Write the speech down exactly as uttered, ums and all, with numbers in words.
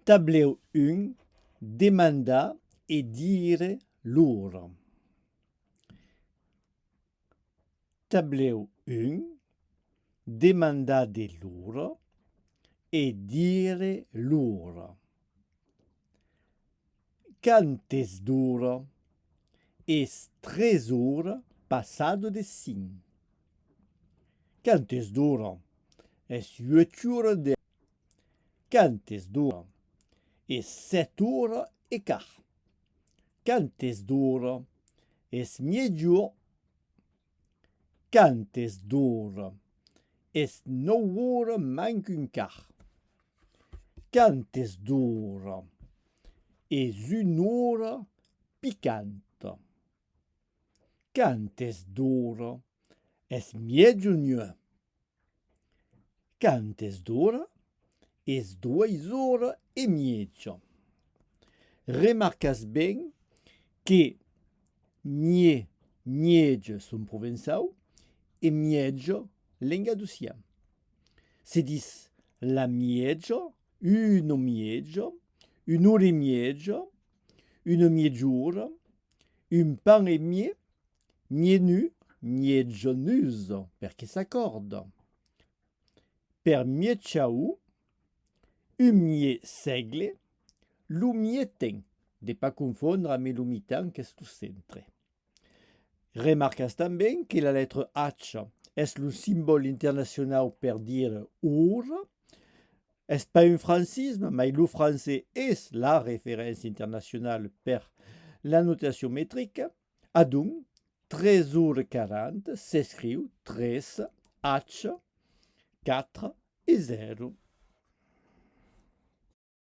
Tablèu un, demandar e dire l'ora. Tablèu un, demandar de l'ora e dire l'ora. Quant es d'ora? Es tres oras passadas de cinc. Quant es d'ora? Es uèch oras de Quant es d'ora? Es sèt oras e quart. Quant es d'ora? Es miègjorn. Quant es d'ora? Es nòu oras manca un quart. Quant es d'ora? Es una ora picanta. Quant es d'ora? Es mièjanuèch. Quant es d'ora? Es doas oras e mièja. Remarcatz ben que mièg, mièja son provençau e mièja lengadocian. Se ditz la mièja, una mièja, una ora e mièja, una miègjora, un pan e mièg, mièg nu, mièjanusa, perque s'acòrda. Per mièg chaud, un mièg sègle, lo mièg temps, de pas confondre amb lo mitan qu'es lo centre. Remarcatz tanben que la letra H es lo simbòl internacionau per dire ora. Es pas un francisme, mai lo francés es la referéncia internacionala per la notacion metrica. Adonc, tres oras quaranta s'escriu tres H quatre e zèro.